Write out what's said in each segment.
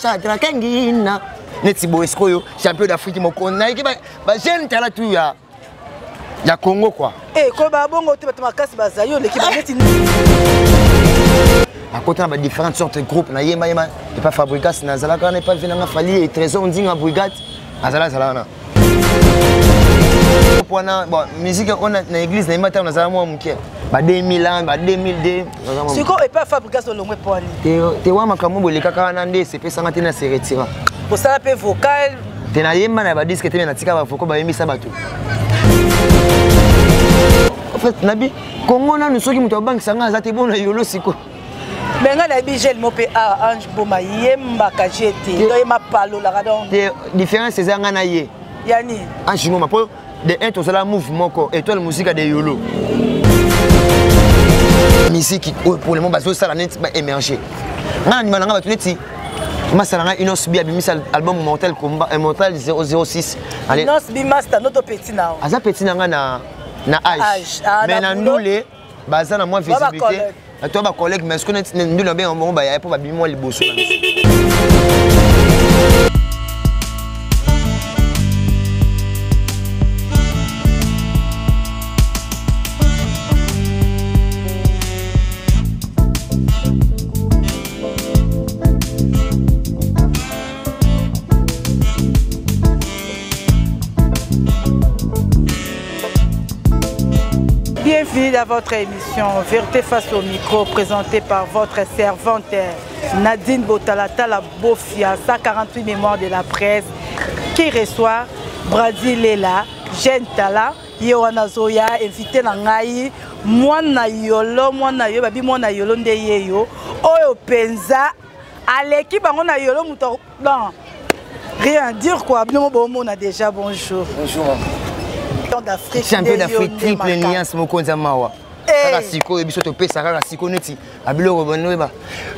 Shadrack Ngina neti boye sikoyo champion d'Afrique moko nayiki ba jeune tala tu ya ya Congo quoi. Eh ko ba bongo te bato makasi bazali oleki ba neti akota na ba différentes sortes de groupes na yemba yemba epa Fabrigas nazalaka wana epa vie nanga Fally et Trésor Ndinga Brigade azala azala wana wana bon musique oyo na église nayemba ntango nazala mwa moke ba 2001 ba 2002 sikoyo epa Fabrigas olongwe pwani te wa makambo bolekaka wana nde esepesanga te na se retira osala mpe vocal te nayemba na badiske te me natika bavoko bayembisa bato en fait nabi kongo nanu soki moto abangisa ngai aza te bona yolo sikoyo me ngai nayebi gel mo mpe a ange boma yembaka je te donc ye mapalolaka donc te différence eza ngai na ye ya nini ange ngoma mpo de 1 tozala move moko étoile musika de yolo misiki oyo pour le moment bazosala neti baémerge ngai na ndima na ngai bato neti masala ngai inos bi abimisa album mortel combat euh, mortel 006 inos bi master noto petit na aza petit na ngai na na age ah, mais na ndule baza na mwa visibilité to ba collègue mais ce que ndule babenga bango bayaya mpo babimi mwa liboso na biso. Bienvenue dans votre émission Vérité face au micro présentée par votre servante Nadine Botalatala Bofia, 148 mémoires de la presse qui reçoit Brady Lela, jeune talent, ye wana azoya invité na ngai mwana yolo mwana yo babi mwana yolo nde ye yo oyo mpenza aleki bango na yolo moto non rien dire quoi bino bomona déjà bonjour bonjour d'Afrique champion d'Afrique triple nuance mokonzi ya mawa eh. kaka sikoyo biso topesa kaka sikoyo neti abiloko bonoyeba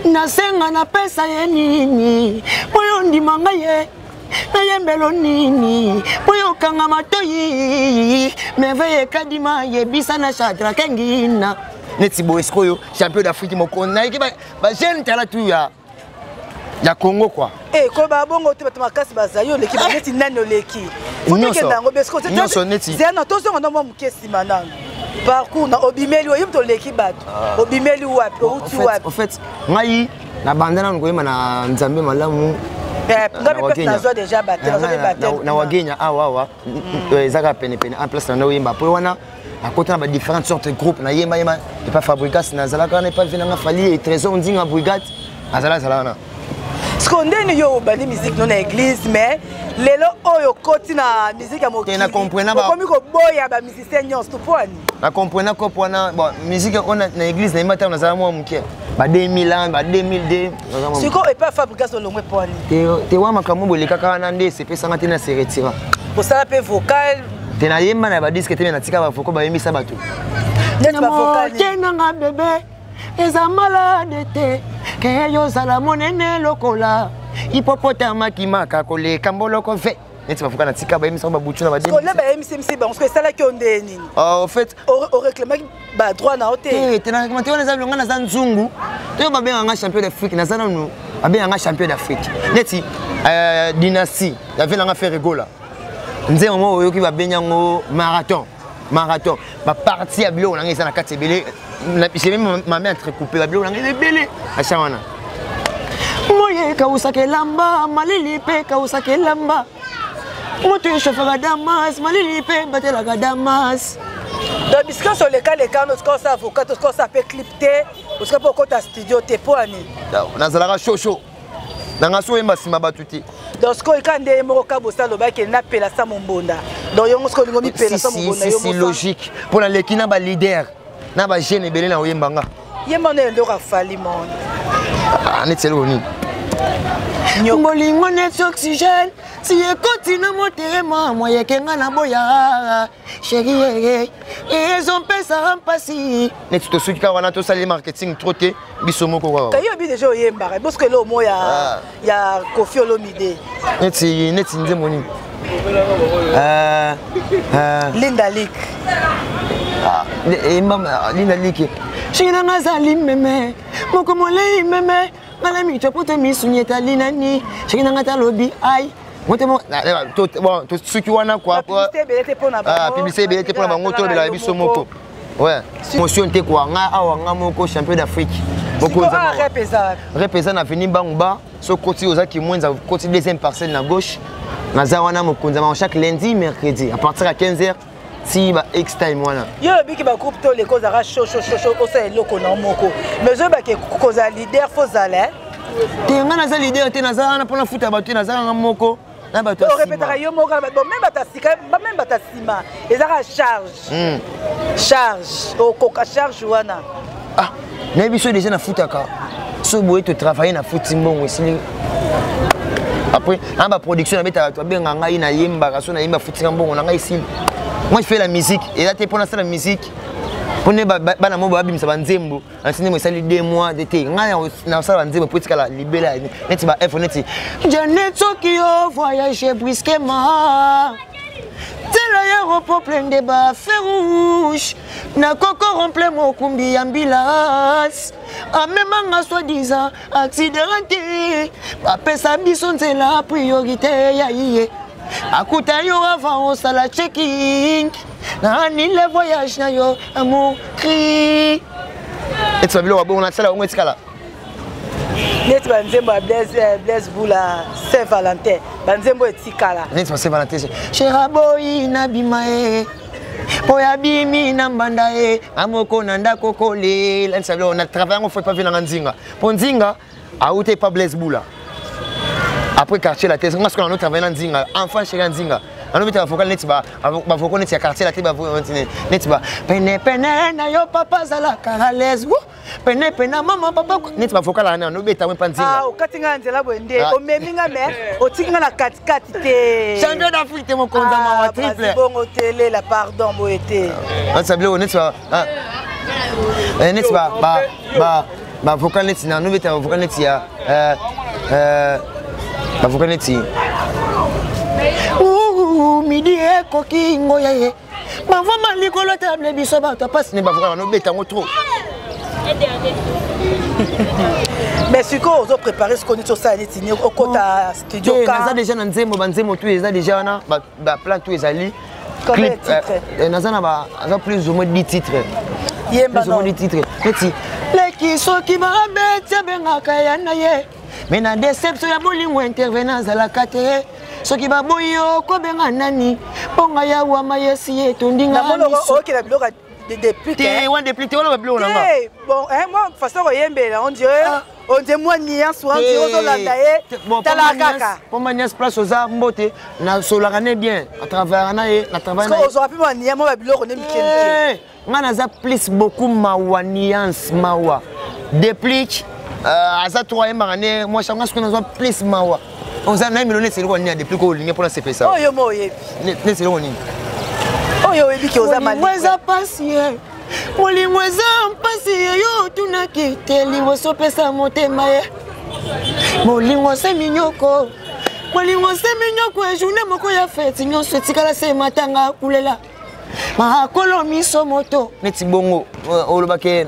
nasenga napesa ye nini mpo yo ndima ngai ye nayembelo nini mpo yo okanga matoi merveille ekadima yebisa na shadrake ngina neti boye sikoyo champion d'afrique mokonzi nayeki bajeune tala tu ya ya congo quoi eh, koloba bongo te bato makasi bazali oleki eh. neti nani oleki fotokenda yango nyonso neti zena tozonga na mwa moke nsima nano parcours na obimeli oyebi moto oleki bato ah. obimeli wapi outi wapi en fait ngai nabanda nanu koyemba na nzambe malamu eh, na wagenya awa awa eza kaka penepene en place na nde oyemba po wana nakota na ba différentes sortes de groupes nayemba yemba epa fabrigas nazalaka wana epa vie nanga fali et trésor ndinga brigade azala azala wana sikoyo ndeni yo obandi musique no na église mais lelo oyo okoti na musique ya mokiliokomi koboya bamusicien nyonso to mpo ani na comprena kopo wana bon musique oyo na église nayemba ntango nazala mwa moke ba 2001 ba 2002 sikoyo epa fabrigas olongwe mpo ani te wa makambo bolekaka wana nde esepesanga te na se retira osala mpe vocal te nayemba na badiske te me natika bavoko bayembisa bato te nanga bebe eza malade te ke yo ozala monene lokola hipopotama kimaka koleka mboloko ve neti bavuka na tika bayebisa bango babutu na badele bayebisi bango soki esalaki yo nde nini ah, en fait oreklamaki badroit na yo te te na réclame te wana eza bilonga naza nzungu to babenga nga champion d'afrique naza nanu babenga nga champion d'afrique neti euh, dynastie ya vie nanga ferre gola nzembo moko oyoki babengi yango marathon marathon baparti ya biloko na ngai eza na kati ebele j'ai même ma main entrecoupe babiloko na ngai eza ebele acha wana moye ekausaka elamba malili mpe ekausaka elamba moto echauffaka damas malili mpe ebatelaka damas donc bisika nyonso olekaleka wana osika osala avocat osika osala mpe clip te osika mpe okota studio te mpo ani nazalaka shosho na nga so oyemba nsima bato te donc sikoyo ka nde ye moko kabosa alobaki napela sa mombonda donc yongo sikoyo olingo mipela sa mombonda yo si logique mpo naleki na baleader na bajeune ebele na oyemba nga yemba na eloko afali monde ah, neti eloko nini bolingo neti oxygène si ekoti na motema moyeke nga na boya sheri yeye ezompesa mpasi neti tosuki kaka wana tosali marketing trop te biso moko kaka kayo bi deja oyembaka bosko eloko mo ya, ah. ya kofi olomide neti neti nzembo nini euh, euh. linda lik ah, eyemba ah, linda lik sheri nanga azali meme moko molei meme. Nga na micho poto misuni etali nani. Chéri na nga talobi ai. Motema bon tosuki wana quoi. Publicité ebele te mpona bango. Publicité ebele te mpona bango tolobela biso moko. Ouais. Motion te quoi nga awa nga moko champion d'Afrique. Mokonzi rep eza. Rep eza na avenue Bangba. So koti oza Kimwenza koti deuxième parcelle na gauche. Naza wana mokonzi ma chaque lundi mercredi à partir ya 15h ti ba ex time wana. Yo obiki ba groupe to leko ozalaka chaud chaud chaud chaud osala eloko na moko. Mais oyebake kozala leader faut ozala. Te nga naza leader te naza wana mpona futa bato te naza nga moko na bato ya orepetaka yo moko bon meme bato ya sika meme bato ya nsima ezaka charge charge okoka charge wana. Ah, nayebi so déjà nafutaka so boye totravaille nafuti mbongo esili après na baproduction nabetaka bato babenga ngai nayembaka so nayemba afutika mbongo na ngai esili. Moi je fais la musique eza te mpo nasala musique mpo nde bana mo babimisa banzembo nasi ndenge esali 2 mois de te ngai nasala banzembo mpo etikala libela neti ba f neti Janet soki yo voyage brusquement nzela ya repos plein de ba feu rouge nakoko romple mokumbi ya mbilas amemanga soi-disant accident te bapesa biso nzela priorité ya iye akuta yo avant osala checking na anile voyage na yo amour cri eti babiloko babongo nasala yango etikala neti banzembo ya Blaise, Blaise Bula Saint Valentin, banzembo etikala neti ba Saint Valentin shera boyi nabima ye mpo abimi na mbanda ye amoko na ndako kolela neti babiloko na travail yango fo epavi nanga nzinga mpo nzinga auta epa Blaise Bula après quartier la tese nga sikoyo nano travaille na nzinga enfant chéri ya nzinga anobeta bavocal neti bavocaux neti ya quartier la te neti ba penepene na yo papa azalaka à l'aise penepene na mama papa neti bavocal wana anobeta yango epa nzinga. Okati nga na nzela boye nde omemi nga me otiki nga na katikati te. Champion d'Afrique te mokonzi ya mawa triple bongo te lela pardon boye te. Neti biloko neti neti bavocal neti na nobeta bavocal neti ya bavocal neti midi ekoki ngoya ye bavama likolo table biso bato pasi ne bavocal banobeta yango trop. Mais sikoyo ozoprépare sikoyo neti osala neti nini okota studio? Naza déjà na nzembo, banzembo tu eza déjà wana, baplan tu ezali. Clip naza na aza plus ou moins 10 titres. Yemba. Plus ou moins 10 titres neti leki soki babeti abengaka ya na ye me na déception ya bolingo intervenant azalaka te soki baboyi yo kobenga nani mponga ya wama yesi ye etondinga. Okela biloko depuis te wana depuis te wana babiloko na nga. Bon, moi façon koyembela on dirait mwa nuance wana ozolanda ye tala kaka. Mpo ma niance place oza mbote nasolaka ne bien atravaillaka na ye na travail. Ozwaka mpe mwa nuance mwa babiloko nde mike mike. Nga naza plus beaucoup mawa nuance mawa déplique aza trop ayembaka ne mwa nga soki nazwa plus mawa oza na milo neti eloko nini ya déplique oyo olingi mpona sepesa. Oyo mo oyebi. Neti eloko nini? Oyo oyebi ke oza. Molingo eza pasi ye, molingo eza mpasi ye, yo otunaki te liboso opesa motema ye. Molingo se minyoko, molingo se minyoko, ejournée moko ya feti nyonso etikala se matanga kulela makolo miso moto neti bongo olobaki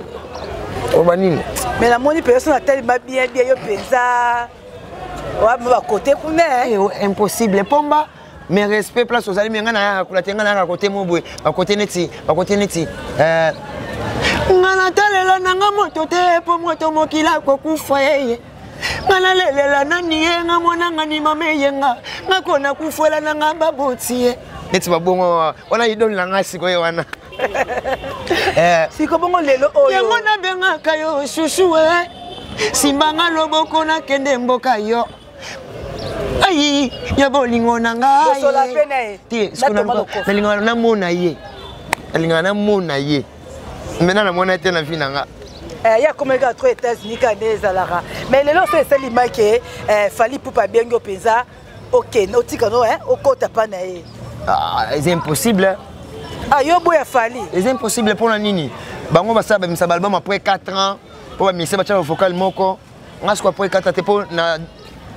oloba nini? Mais namoni mpenza so natelema bien bien yo mpenza wama bakote kuna. Impossible pomba mais respect place ozali me ngai nayaka kula te ngai nayaka kote mo boye bakote neti bakote neti nga natalela nanga moto te mpo moto mokili akokufa yeye nga nalelela nani ye nga mwana nga ni mama eyenga nga kona kufwela nanga baboti ye neti babongo wana idole na nga sikoyo wana. Siko bongo lelo oyo yango nabengaka yo chouchou e simbanga loboko nakende mboka yo ai ya bolingo na ngai te nalingaka namona ye, nalingaka namona ye maintenant namona te na vie na nga. Ye akomaki kaka trop États-Unis kaka nde ezalaka mais lelo so esalimaki Fally Ipupa abengi yo mpenza okende otika no okota mpa na ye. Eza impossible. Ah, yo boya Fally? Eza impossible mpona nini? Bango basala babimisa baalbum après 4 ans mpo bamise batya bavocal moko nga siko après 4 ans te mpo na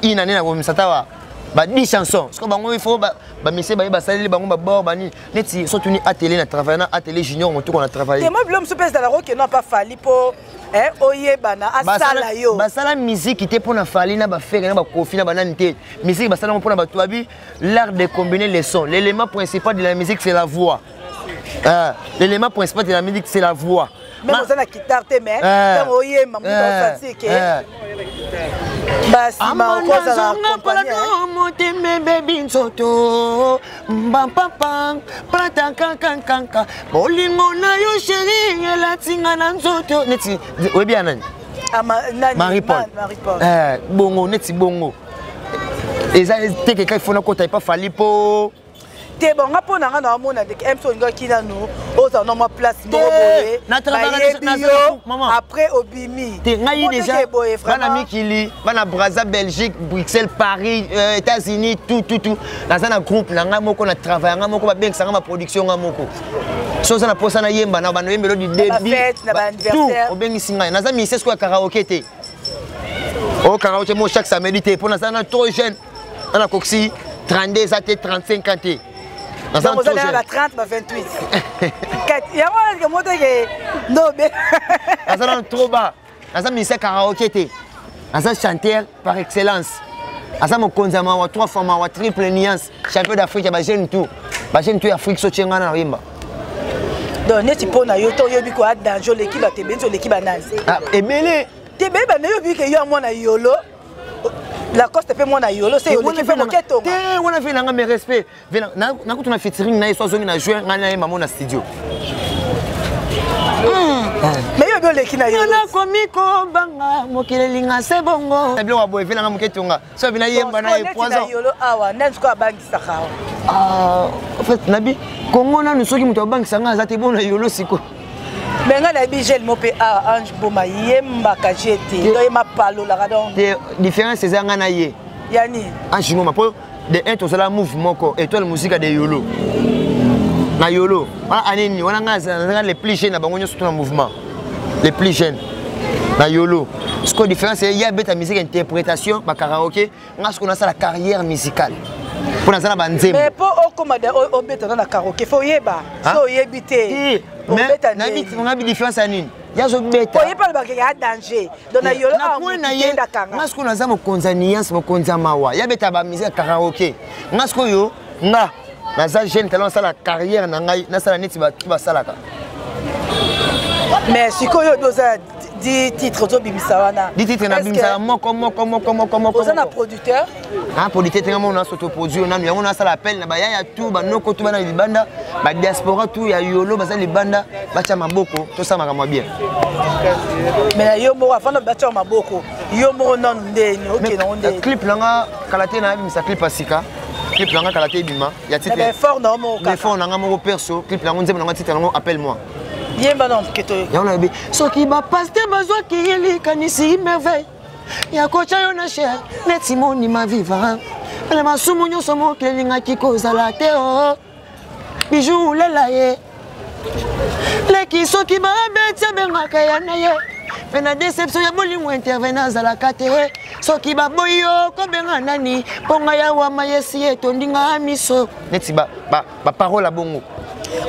une année nakomisa ta ba 10 chansons siko bango il faut bamise baye basaleli bango babord banini neti so tuni atelier na travaille na atelier junior motoko na travaille. Te mo bilo mosusu mpe ezalaka okende pa Fally mpo Eh, oyebana asala yo. Basala musique te mpona Fally na baFerre na baKoffi na banani te. Musique basala yango mpona bato babi l'art de combiner les sons. L'élément principal de la musique, c'est la voix. L'élément principal de la musique, c'est la voix. Même oza na guitare te, mais ntango oyemba, moto asentir ke basima okozala accompagné. Motema ebebi, nzoto mbampampa platankankankanka, bolingo na yo chéri elatinga na nzoto. Neti oyebi ya nani? Marie Paul. Bongo neti bongo eza te keka ifo nakota epa Fally mpo Te, bon, nga mpo na nga na amona ndeke mso olingaki nanu ozala na mwa place moko boye, bayebi yo, après obimi. Te, ngai déjà bana mikili, bana Braza, Belgique, Bruxelles, Paris, États-Unis, tout tout tout, naza na groupe na ngai moko, na travail ngai moko, babengisanga baproduction ngai moko. So oza na mposa nayemba na bando oyembelo du début tout, obengisi ngai. Naza ministère sikoyo ya karaoke te, o karaoke mo chaque samedi te, mpo naza na trop jeune, nga nakokisi 32 eza te, 35 ans te. Naza na 30 ba 28 yango wana moteke ndobe. Naza nano trop bas. Naza ministère karaoke te, naza chanteur par excellence, aza mokonzi ya mawa, trois fois mawa, triple nuance, champion d'Afrique ya bajeune, tout bajeune tout ya Afrique. So tie nga na oyemba. Donc neti mpo na yo to oyebi ko danger, oleki bato ebele, oleki banani? Ebele. Te, beye bana yobi ke yo ya mwana Yolo, Lacoste mpe mwana Yolo se oleki mpe moke tonga. Te, wana ve nanga, mes respect, nakutuna featuring na ye so azongi na juin, ngai nayemba mo na studio. Mais yo bi oleki na yo. Nakomi kobanga, mokili elinga se bongo na biloko ya boye. Ve nanga moke tonga so abi nayemba na ye poison. Yolo awa nani sikoyo abangisaka awa? En fait, nabi Kongo nanu, soki moto abangisa nga aza te bona Yolo sikoyo. Mais ngai nayebi gel mo mpe awa, Ange Boma yembaka je te, donc ye mapalolaka donc. Te, différence eza ngai na ye. Yani? Ange Ngoma, mpo de un tozala move moko, Étoile Musique de Yolo na Yolo wana année nini wana, ngai nazalaka les plus jeunes na bango nyonso to na mouvement, les plus jeunes na Yolo. Sikoyo différence, ye abeta musique interprétation, bakaraoke. Nga sikoyo nasala carrière musicale mpo naza na banzembo. Mais mpo okoma obeta na karaoke, faut oyeba. So oyebi te, obeta. Nabi différence ya nini? Ye azobeta. Oyebi alobaka ya danger, donc na Yolo awa na ye. Nga sikoyo naza mokonzi ya nuance, mokonzi ya mawa. Ye abeta bamusique ya karaoke. Nga sikoyo, nga naza jeune talent, nasala carrière na ngai, nasala neti bato basalaka. Mais sikoyo oyo oza 10 titre ozobimisa wana? 10 titre nabimisaka moko moko moko moko moko. Oza na producteur? Ah, producteur tenga moko, naso toproduire nanu yango. Nasala appel na bayaya tout, banoko tout, bana libanda, badiaspora tout ya Yolo baza libanda, batya maboko, tosala makambo ya bien. Mais na yo moko, afanda batya maboko, yo moko nanu ndeni okende yango ndeni? Clip nanga kala te, nayebimisa clip ya sika. Clip nanga kala te ebima ya titre. Effort na yo moko kaka? Effort nanga moko perso. Clip nango, nzembo nanga, titre nango "Appelle moi". Yemba na moke toyo. Yango nayebi, soki bapasteur bazwaki likanisi merveille ya kotya yo na chaire neti monima viva na masumu nyonso mokili elingaki kozala te. O Bijou ulela ye leki, soki babeti abengaka ya na ye mpe na déception ya bolingo intervene azalaka te. Soki baboyi yo, kobenga nani? Mpo ngai awa mayesi etondinga miso neti baparole ya bongo.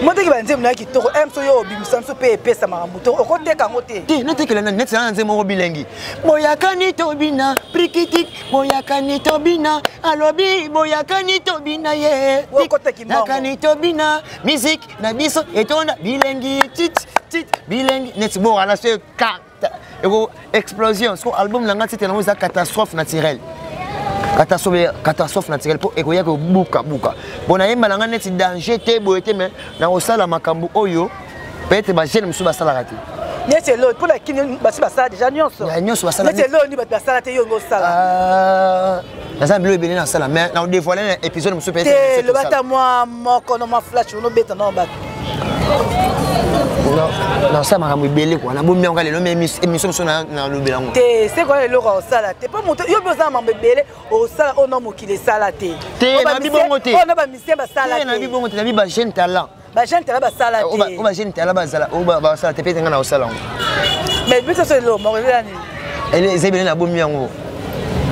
Moteki banzembo na ya kitoko m, so yo obimisa miso mpe epesa makambo to okoteka yango te? Te, natekela nani? Neti na nzembo moko bilengi, boyakani tobina prikitik, boyakani tobina, alobi boyakani tobina ye. Okotaki mbongo. Yakani tobina, musique na biso etonda bilengi, tit tit bilengi neti bowana so ka eko explosion. Siko album na nga, titre nango eza "Catastrophe naturelle". Catastrophe, catastrophe naturelle, mpo ekoya kobukabuka. Bon, nayemba na nga neti danger te boye te, mais nakosala makambo oyo peut-être bajeune mosusu basalaka te. Neti elo mpona kini basi basala déjà nyonso. Ya, nyonso basala. Neti elo ni bato basala te, yo ngo osala? Ah, naza na bilo ebele nasala, mais na odévoile na épisode mosusu. Te, loba ata mwa moko no mwa flash onobeta no bato. Nasala makambo ebele kua, nabomi yango lelo, mais émission mosusu nalobela yango. Te, se koya eloko osala te, mpo moto yo mpe osala mambo ebele osala oyo na mokili esala te. Te, nabi bongo te. Oyo na bamisien basala te, nabi bongo te, nabi bajeune talent. Bajeune talent basala te. Oyo bajeune talent bazala oyo basala te, peut-être nga na osala yango. Mais biso so eloko moko eza nini? Eza ebele, nabomi yango.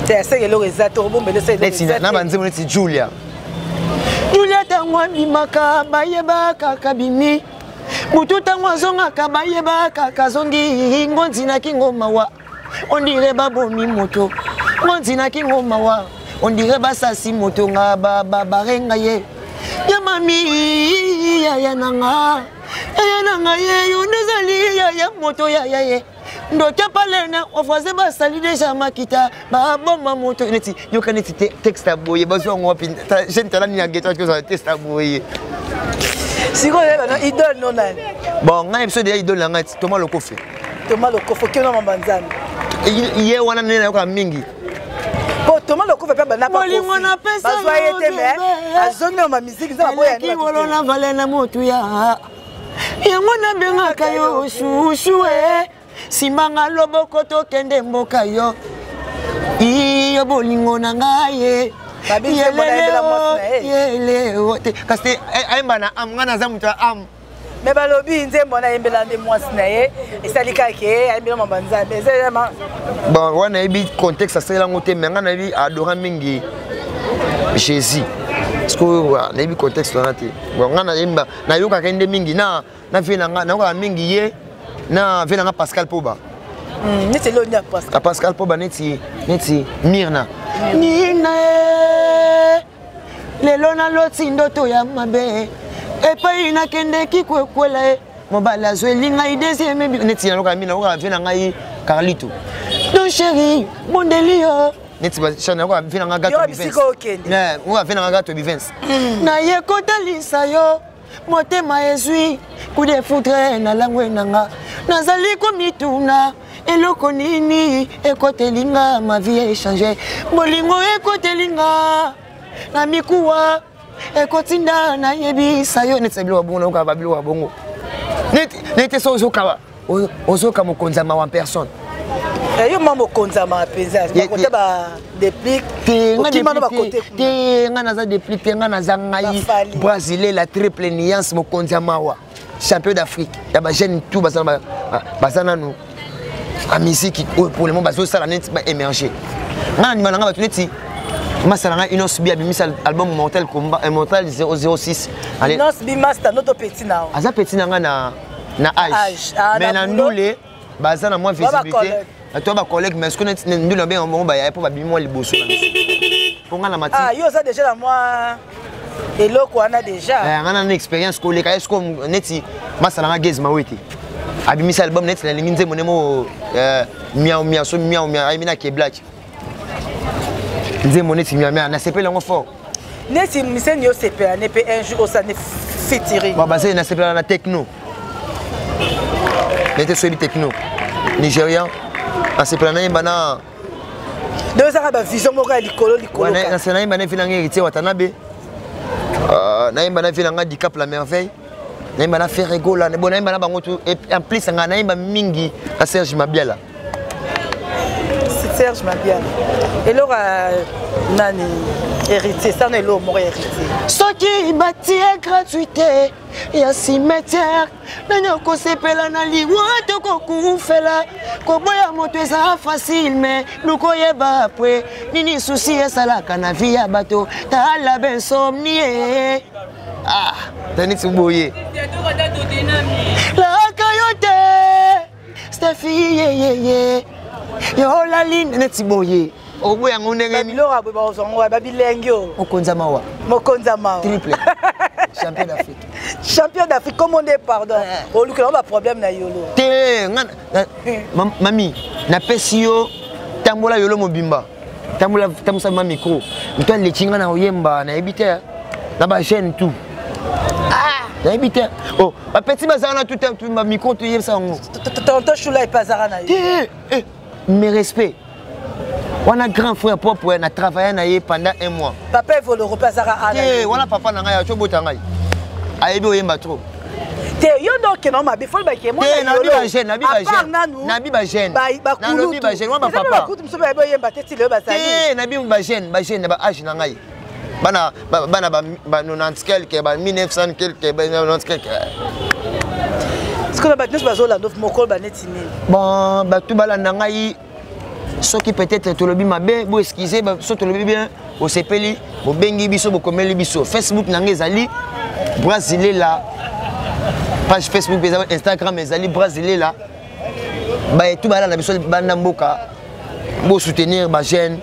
Te, aseke eloko eza te, obombele so eloko. Neti na banzembo neti Julia, Julia, ntango abimaka bayeba kaka bimi. Butu ntango azongaka bayebaka kazongi ngonzi na kingo mawa ondire babomi moto ngonzi na kingo mawa ondire basasi moto nga barenga ye ya mami yaya na nga yaya na nga ye yo nde ezali yaya moto yaya ye ndoki apalena ovoisin basali deja makita baboma moto neti yoka neti texte ya boye bazwa yango wapi jeune tala nini ya geto ozala texte ya boye sikoyo oyeba idole no nani bon ngai biso deja idole na ngai toma lokofe toma lokofe okenda mamba nzambe ye wana nde nayoka mingi po toma lokofe mpe banda bolingo napesazwa ye te me azongi na bamiziki nzambe aboyakingolo na vale na motuya yango nabengaka yo shushu e simbanga loboko tokende mboka yo iyo bolingo na ngai ye yeleo te kasi te ayemba na am ngai naza moto ya am me balobi nzembo wana ayembela nde mwasi na ye esali kaka ke ayembela mamba nzambe eza bon wana nayebi contexte asalela yango te me ngai nayebi adora mingi jésus parce que nayebi contexte wana te bon ngai nayemba nayokaka ye nde mingi na na vie na ngai nayokaka mingi ye na vie na ngai pascal poba neti eloni ya pascal pascal poba neti neti mirna mirna eh, lelo naloti ndoto ya mabe epai nakendeki kwekwela ye mobali azweli ngai deuxième neti nalokaka mingi nayokaka vie na ngai carlito don chéri bondeli yo neti nayoka vie na ngai gato vie na ngai gato bivens naye kotalisa yo motema ezwi coup de foudre na langwe na nga nazali komituna eloko nini ekoteli nga ma vie echange bolingo ekoteli nga na mikuwa ekotinda nayebisa yo neti na biloko ya bongo nayoka babiloko ya bongo neti so ozokaba ozoka mokonzi ya mawa personne eh, yo mwa mokonzi ya mawa mpenza bakote ba déplique te nga naza déplique te nga naza ngai brasilie la triple nuance mokonzi ya mawa champion d'afrique ya bajeune tout baza nanu a musique oyo pour le moment bazosala neti baémerge nga na ndima na nga bato neti masala ngai inos bi abimisa album mortel combat euh, mortel 006 inos bi master noto petit na aza petit na nga na na age ah, mais na ndule baza na mwa visibilité to bacollègue mais soki neti ndule babenga bango bayaya mpo babimi mwa liboso na biso mpo nga na mati ah, yo oza déjà na mwa eloko wana déjà eh, nga na expérience koleka ye siko neti masala nga gaz mawete abimisa album neti nalingi nzembo nemo eh, miau miau so miau miau ayemi na keblaki nzembo neti miau miau nasepeli yango fort neti miseni osepela ne mpe un jour osani featuring bon baseli nasepela na techno nete soyebi techno nigérian nasepela nayemba na donc ezaka bavision moko ya likolo likolo nasepela nayemba na vi nanga héritier watanabe euh, nayemba na vi nanga dicap la merveille nayemba na ferre gola bon nayemba na bango tout en plus nga nayemba mingi na serge mabiala serge mabiala eloko nani héritier sana eloko moko héritier soki batie gratuité ya cimetière nani akosepela na liwa to kokufela koboya moto eza facile me lukoyeba apres nini susi esalaka na vie ya bato tala bensomnie ah tanisi boye laka yo te stefi yeyeye yo olali neti boye oboya yango ndenge biloko ya boye bakozwa yango babilengi oyo mokonzi ya mawa mokonzi ya mawa triple champion d'afrique champion d'afrique kombo nde pardon eh. olukela ngo baproblème na yolo te nga mami napesi yo tambola yolo mobimba tambola tambusa ma micro moto aleki nga na koyemba nayebi te eh. na bajeune tout ah! nayebi te oh bapeti bazala na tout bamicro toyebisa yango tonton shula epe azaka na yo te eh, mes respect wana grand frère propre na travailla na ye pendant un mois papa evoloro mpe azaka te wana papa na ngai acobota ngai ayebi oyemba trop te yo nde okenda mabe fo olobaki nabi bajeune nabi bajeune nabi bajeune nalobi bajeune wana bapapa mosusu bayebi oyemba te ti lelo bazali te nabi bajeune bajeune na baage na ngai bana bana ba 90 quelque ba 1900 quelque ba 90 quelque sikoyo bato nyonso bazolanda mokolo baneti nini bon bato balanda ngai soki peut-être tolobi mabe bo excuse so tolobi bien bosepeli bobengi biso bokomeli biso facebook na ngai ezali brasilela Page Facebook eza, Instagram ezali Brasilela. Baetu balanda biso banda mboka, bosoutenir bajeune,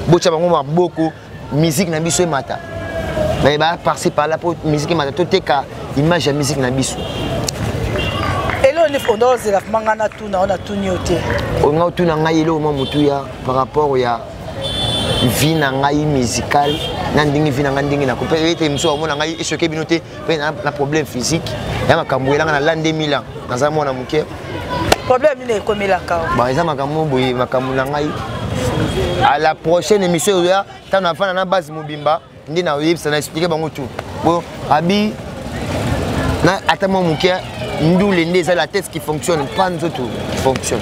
botya bango maboko, musique na biso emata. Baye ba par-ci par-là mpo musique emata, toteka image ya musique na biso. Eloko nini fonda ozela vraimen ngai natuna o natuni yo te? Olinga otuna ngai eloko mwa motuya par rapport ya vie na ngai musicale, na ndenge vie na ngai, ndenge na mpe ete mosusu amona ngai esoke bino te, mpe na problème physique ya makambo elanga na l'an 2000 ans, naza mwana moke. Problème nini ekomelaka? Bon, eza makambo boye, makambo na ngai. À la prochaine émission oya, ntango nafanda na base mobimba, nde nayoyebisa, na explike bango tout. Bo abi na ata mwa moke ndule nde eza la tête qui fonctionne pas, nzoto qui fonctionne.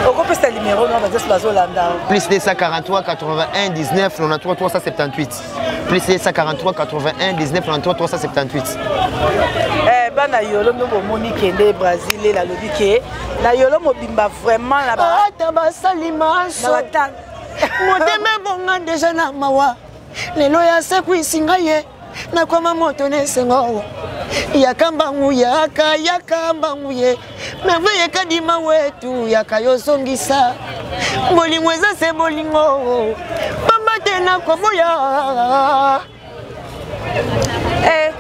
Okopesa numéro na bato bazolanda? Plus 243 81 19 93 378, plus 243 81 19 93 378. Eh, bana Yolo ndo bomoni, kende Brésil, alobi ke na Yolo mobimba vraiment na ata basali maso, motema ebonga deja na mawa. Lelo ya sekwisi ngai ye, nakoma moto na esengo. Yaka mbangu, yaka, yaka mbangu ye merveille, kadima wetu, yaka yozongisa bolingo. Eza se bolingo, pamba te nakoboya. Eh,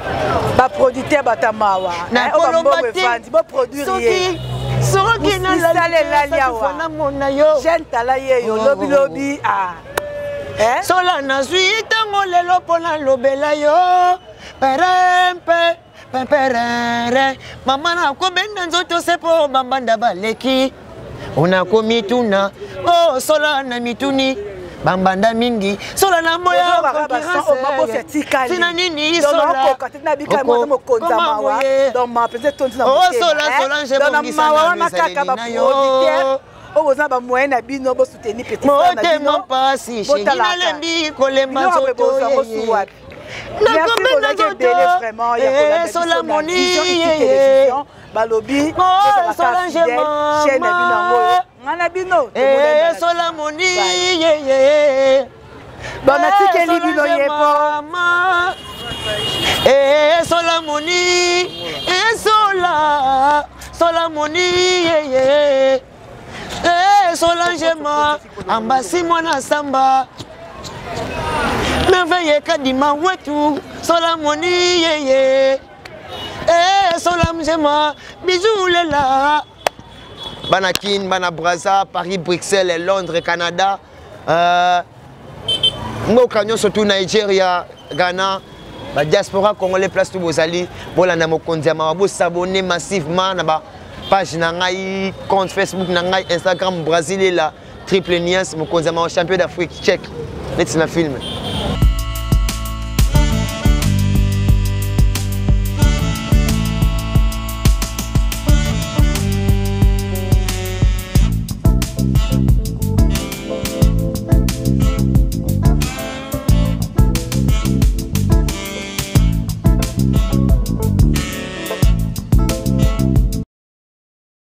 baproducteur bata mawa. Nakoloba te. Boproduire ye. Soki misala elali awa, namona yo. Jeune tala ye yo, lobilobi ah. Eh? Sola nazwi ntango lelo mpo nalobela yo perempe pemperere. Mama, nakobenda nzoto se mpo bambanda baleki. Onakomituna o sola na mituni bambanda mingi, sola na moya. Tina nini? Sola Solange, bongisa na yo. Oyo boza na bamoyen na bino, bosoutenir petit. Motema mpasi, chéri, nalembi kolemba nzoto. Wapi? Nakobenda nzoto, sola moni. Balobi Solange, chaîne na bino yango oyo, ngai na bino. Sola moni yeye. Bon, natikeli bino ye po Sola moni, sola, sola moni yeye. Solange ma ambasi, mwana samba merveille, kadima wetu, sola moni yeye. Sola mzema, bijou lela. Bana Kin, bana Braza, Paris, Bruxelles, Londres, Canada, mboka nyonso tu, Nigeria, Ghana, badiaspora congolais place tu bozali, bolanda mokonzi ya mawa, bosabone massivement na bapage na ngai, compte Facebook na ngai, Instagram, Brésil ela triple niance, mokonzi ya mawa, champion d'Afrique. Check neti na film.